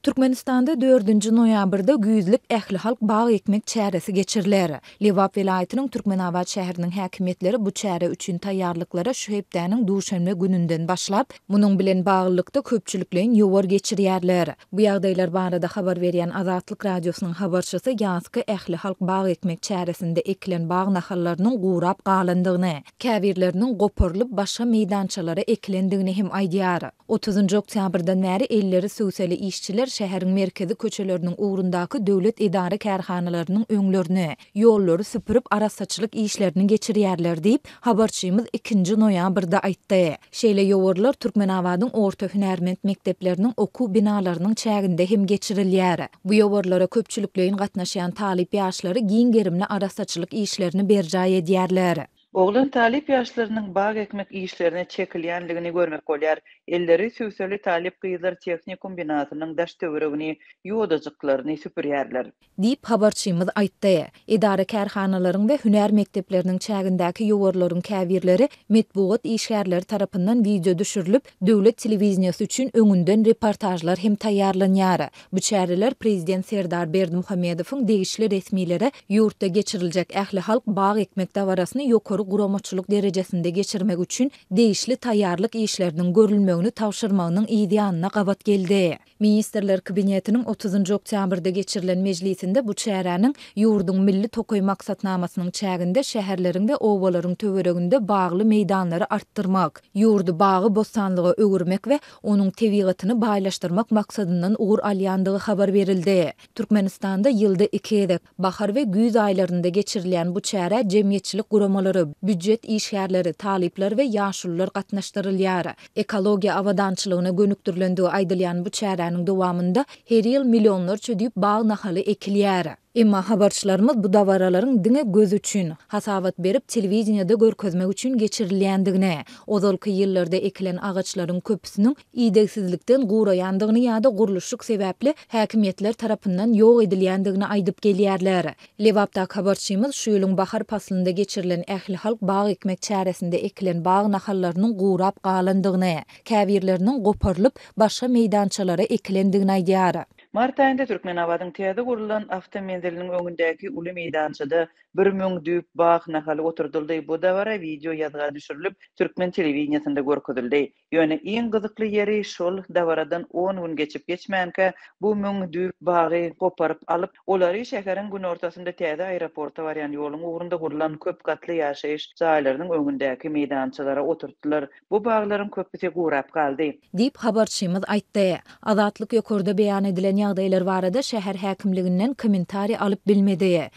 Türkmenistanda dördünji noýabrda güýzlük ählihalk bag ekmek çäresi geçiriler. Lebap welaýatynyň Türkmenabat şäheriniň häkimiýetleri bu çäre üçin taýýarlyklara şu hepdäniň duşenbe gününden başlap, munuň bilen baglylykda köpçülikleýin ýowar geçirýärler. Bu ýagdaýlar barada habar berýän Azatlyk Radiosynyň habarçysy ýazky ählihalk bag ekmek çäresinde ekilen bag nahallarynyň gurap galandygyny, käbirleriniň goparylyp başga meýdançalara ekilendigini hem aýdýar. Otuzynjy oktýabrdan bäri elleri sübseli işçiler şäheriň merkezi köçeleriniň ugrundaky döwlet edara-kärhanalarynyň öňlerini, ýollary süpürip arassaçylyk işlerini geçirýärler diýip, habarçymyz ikinji noýabrda aýtdy. Şeýle ýowarlar Türkmenabadyň orta hünärment mekdepleriniň okuw binalarynyň çäginde hem geçirilýär. Bu ýowarlara köpçülikleýin gatnaşýan talyp ýaşlary giň gerimli arassaçylyk işlerini berjaý edýärler. Oglan talyp ýaşlarynyň bag ekmek işlerine çekilýändigini görmek bolýar. Elleri sübseli talyp gyzlar tehnikum binasynyň daş-töweregini, ýodajyklaryny süpürýärler. Diýip, habarçymyz aýtdy. Edara-kärhanalaryň we hünär mekdepleriniň çägindäki ýowarlaryň käbirleri metbugat işgärleri tarapyndan wideo düşürilip, döwlet telewideniýesi üçin öňünden reportažlar hem taýýarlanýar. Bu çäreler prezident Serdar Berdimuhamedowyň degişli resmilere ýurtda geçiriljek ählihalk bag ekmek dabarasyny ýokary guramaçylyk derejesinde geçirmek üçin degişli taýýarlyk işleriniň görülmegini tabşyrmagynyň yz ýanyna gabat geldi. Ministrler Kabinetiniň otuzynjy oktýabrda geçirilen mejlisinde bu çäräniň ýurduň Milli tokaý maksatnamasynyň çäginde şäherleriň we obalaryň töwereginde bagly meýdanlary artdyrmak, ýurdy bagy-bossanlyga öwürmek we onuň tebigatyny baýlaşdyrmak maksadyndan ugur alýandygy habar berildi. Türkmenistanda ýylda iki gezek, bahar we güýz aýlarynda geçirilýän bu çärä jemgyýetçilik guramalary, býujet işgärleri, talyplar we ýaşulular gatnaşdyrylýar. Ekologiýa abadançylygyna gönükdirilendigi aýdylýan bu çäräniň dowamynda her ýyl millionlarça düýp bag nahaly ekilýär. Emma habarçylarymyz bu dabaralaryň diňe göz üçin, hasabat berip telewideniýede görkezmek üçin geçirilýändigini, ozalky ýyllarda ekilen agaçlaryň köpüsiniň idegsizlikden guraýandygyny ýa-da gurluşyk sebäpli häkimiýetler tarapyndan ýok edilýändigini aýdyp gelýärler. Lebapdaky habarçymyz şu ýylyň bahar paslynda geçirilen ählihalk bag ekmek çäresinde ekilen bag nahallarynyň gurap galandygyny, käbirleriniň goparylyp, başga meýdançalara ekilendigini aýdýar. Mart aýynda Türkmenabadyň täze gurlan awtomenziliniň öňündäki uly meýdançada 1000 düýp bag nahaly oturdyldy. Bu dabara wideo ýazga düşürilip, türkmen telewideniýesinde görkezildi. Ýöne iň gyzykly ýeri şol dabaradan on gün geçip-geçmänkä bu müň düýp bagy goparyp alyp, olary şäheriň günortasynda täze aeroporta barýan ýoluň ugrunda gurlan köp gatly ýaşaýyş jaýlarynyň öňündäki meýdançalara oturtdylar. Bu baglaryň köpüsi gurap galdy. Diýip, habarçymyz aýtdy. Azatlyk ýokarda beýan edilen ýagdaýlar barada şäher häkimliginden kommentariý alyp bilmedi.